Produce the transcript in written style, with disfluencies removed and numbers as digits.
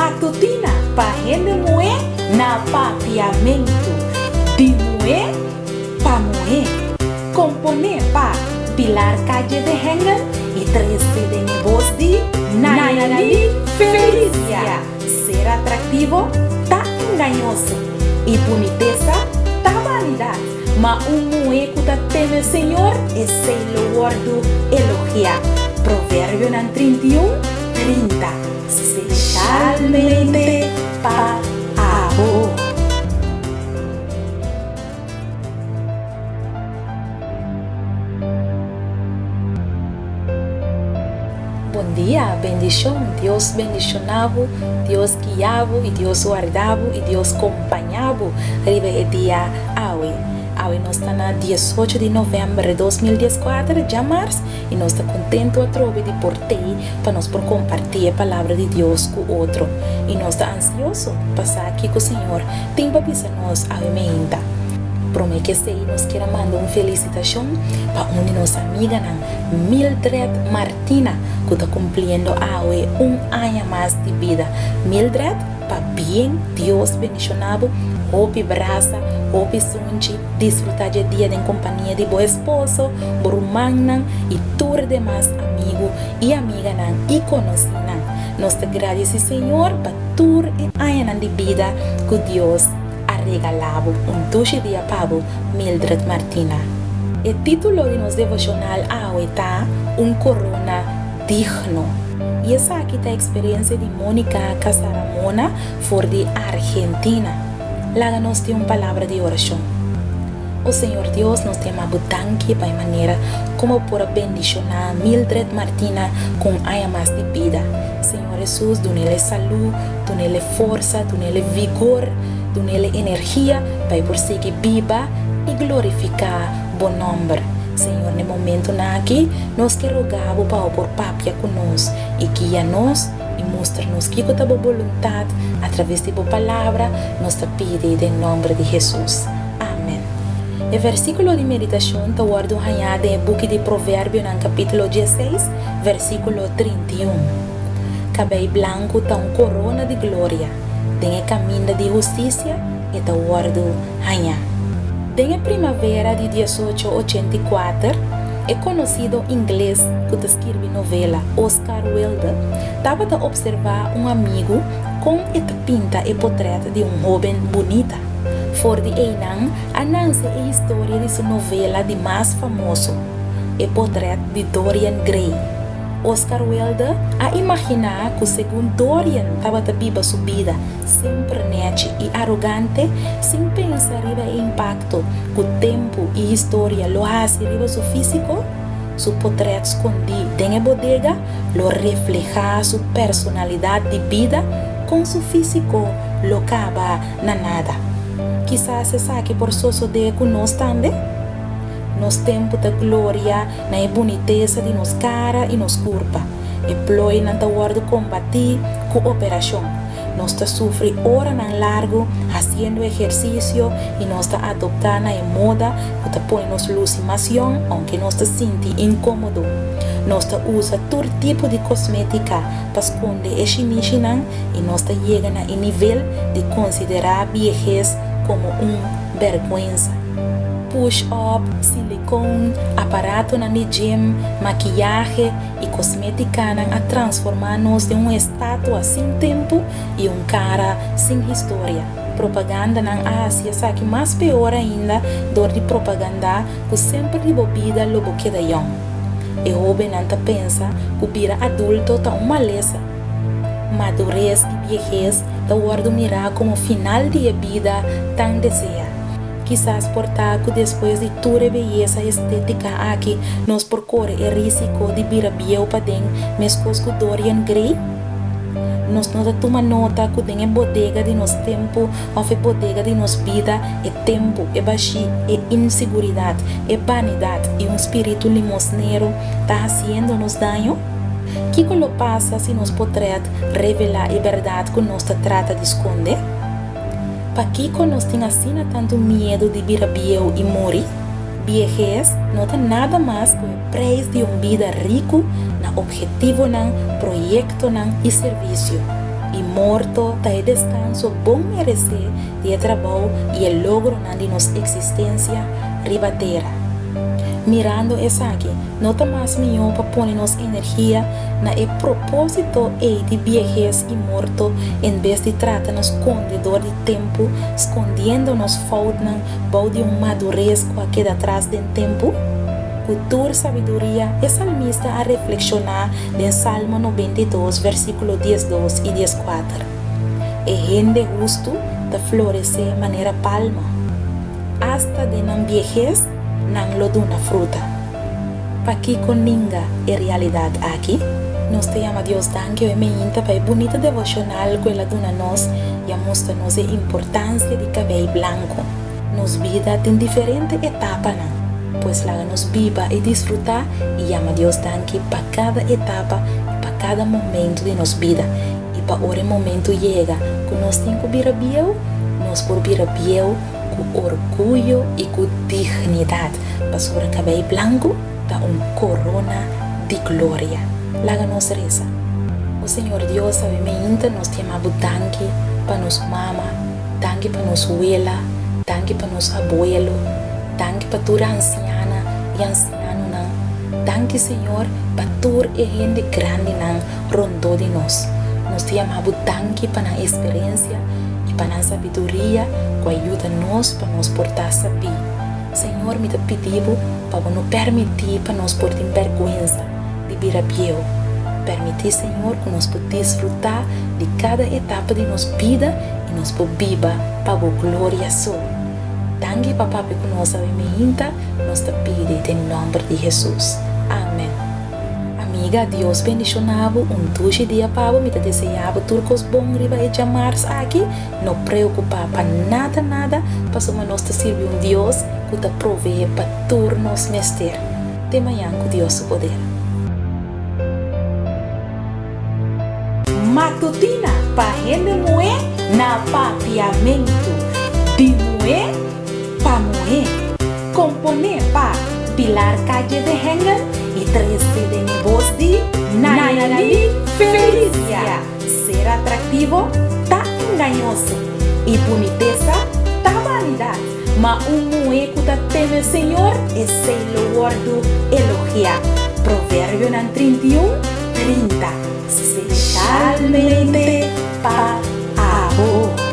Matutina pa hende muhé na Papiamentu. Di muhé pa muhé. Komponé pa Pilar Calle de Hengel i trese den e bos di Nayali Felicia. Ser atraktivo ta engañoso i bunitesa ta banidat, ma un muhé ku ta teme Señor, esei lo wòrdu elogiá. Proverbionan 31, 30. Speshalmente pa abo. Bon dia, bendishon, Dios bendishoná bo, Dios guia bo i Dios warda bo i Dios kompañá bo riba e dia awe. Awe nos ta na diesocho di novèmber di 2014, djamars, i nos ta kontentu atrobe di por tei pa nos por kompartí e Palabra di Dios ku otro. I nos ta ansioso pa sa kiko Señor tin pa bisa nos awe meinta. Promé ku esei nos kier a manda un felisitashon pa un di nos amiganan, Mildred Martina, ku ta kumpliendo awe un aña mas di bida. Mildred, pabien, Dios bendishoná bo, hopi brasa, hopi sunchi, disfrutá dje dia den kompania di bo esposo, bo rumannan i tur demas amigu i amiganan i konosínan. Nos ta gradisí Señor pa tur e añanan di bida ku Dios a regalá bo. Un dushi dia pa bo, Mildred Martina. E título di nos devoshonal awe ta Un Korona Digno. I esaki ta eksperensia di Monica Casaramona for di Argentina. Laga nos tin un palabra di orashon. O Señor Dios, nos ta yama bo danki pa e manera komo bo por a bendishoná Mildred Martina ku un aña mas di bida. Señor Hesus, dun'el e salú, dun'el e forsa, dun'el e vigor, dun'el e energia pa e por sigui biba i glorifiká bo nòmber. Señor, na e momentunan aki nos ke roga bo pa bo por papia ku nos i guia nos i mustra nos kiko ta bo boluntat atraves di bo Palabra. Nos ta pidi den nòmber di Hesus. Amen. E versíkulo di meditashon ta wòrdu hañá den e buki di Proverbionan kapítulo dieseis, versíkulo 31. Kabei blanku ta un korona di gloria, den e kaminda di hustisia e ta wòrdu hañá. Den e primavera di diesocho ochenta i kuater, e konosido ingles ku ta skirbi novela Oscar Wilde tabata opservá un amigu kon e ta pinta e potrèt di un hóben bunita. For di einan a nanse e historia di su novela di mas famoso, E Potret di Dorian Gray. Oscar Wilde a imaginá ku segun Dorian tabata biba su bida semper nèchi i arogante, sin pensa riba e impakto ku tempu i historia lo hasi riba su físiko, su potrèt skondí den e bodega lo reflehá su personalidat di bida kon su físiko lo kaba na nada. Kisas esaki por sosodé ku nos tambe? Nos tempu ta gloria na e bunitesa di nos kara i nos kurpa. E plooinan ta wòrdu kombatí ku operashon. Nos ta sufri oranan largu hasiendo ehersisio i nos ta adoptá na e moda ku ta pone nos lusi mas yòn ounke nos ta sinti inkómodo. Nos ta usa tur tipo di kosmétika pa skonde e shimishinan i nos ta yega na e nivel di konsiderá biehes komo un bèrgwensa. Push up, silikon, aparatonan di gym, makiyahe i kosmétikanan a transformá nos den un estatua sin tempu i un kara sin historia. Propagandanan a hasi esaki mas peor ainda dor di propagandá ku semper di bo bida lo bo keda yòn. E hóbennan ta pensa ku bira adulto ta un malesa. Madures i biehes ta wòrdu mirá komo final di e bida tan deseá. Kisas por ta ku despues di tur e beyesa estétika aki nos por kore e rísiko di bira bieu paden meskos ku Dorian Gray? Nos no ta tuma nota ku den e bodega di nos tempu òf e bodega di nos bida e tempu, e bashí, e insiguridat, e banidat i un spiritu limosnero ta hasiendo nos daño? Kiko lo pasa si nos potrèt revelá e bèrdat ku nos ta trata di skonde? Pakiko nos tin asina tantu miedu di bira bieu i muri? Biehes no ta nada mas ku e preis di un bida riku na ophetivonan, proyektonan i servisio. I. Morto ta e deskanso bon meresé di e trabou i e logronan di nos eksistensia riba tera. Mirando esaki, no ta mas mihó pa pone nos energia na e propósito ei di biehes i morto en bes di trata na skonde dor di tempu, skondiendo nos foutnan bou di un madures ku a keda tras den tempu? Ku tur sabiduria, e salmista a reflekshoná den Salmo 92, versíkulo 12 i 14, E hende hustu ta floresé manera palma, asta den nan biehes nan lo duna fruta. Pakiko ninga e realidat aki? Nos ta yama Dios danki oe meinta pa e bunita devoshonal ku el a duna nos i a mustra nos e importansia di kabei blanku. Nos bida tin diferente etapanan, pues laga nos biba i disfrutá i yama Dios danki pa kada etapa i pa kada momentu di nos bida. I pa ora e momentu yega ku nos tin ku bira bieu, nos por bira bieu ku orguyo i ku dignidat, pasobra kabei blanku ta un korona di gloria. Laga nos resa. O Señor Dios, awe meinta nos ta yama Bo danki pa nos mama, danki pa nos wela, danki pa nos abuelo, danki pa tur ansiana i ansianonan, danki Señor pa tur e hende grandinan rondó di nos. Nos ta yama Bo danki pa nan eksperensia i pa nan sabiduria ku a yuda nos pa nos por ta sabí. Señor, mi ta pidi Bo pa Bo no permití pa nos por tin bèrgwensa di bira bieu. Permití, Señor, ku nos por disfrutá di kada etapa di nos bida i nos por biba pa Bo gloria so. Danki pa papia ku nos awe meinta, nos ta pidi den nòmber di Hesus. Amen. Amiga, Dios bendiciona bo, un dushi dia pa bo, mi ta desea bo tur cos bon riba e djamars aki, no preocupa pa nada nada, pasobra nos ta sirbi un Dios cu ta provee pa tur nos mester. Te mañan cu Dios su poder. Matutina pa hende muhé na Papiamentu, di muhé pa muhé. Komponé pa Pilar Calle de Hengel i trese den e bos di Nayali Felicia. Ser atraktivo ta engañoso i bunitesa ta banidat, ma un muhé ku ta teme Señor, esei lo wòrdu elogiá. Proverbionan 31, 30. Speshalmente pa abo.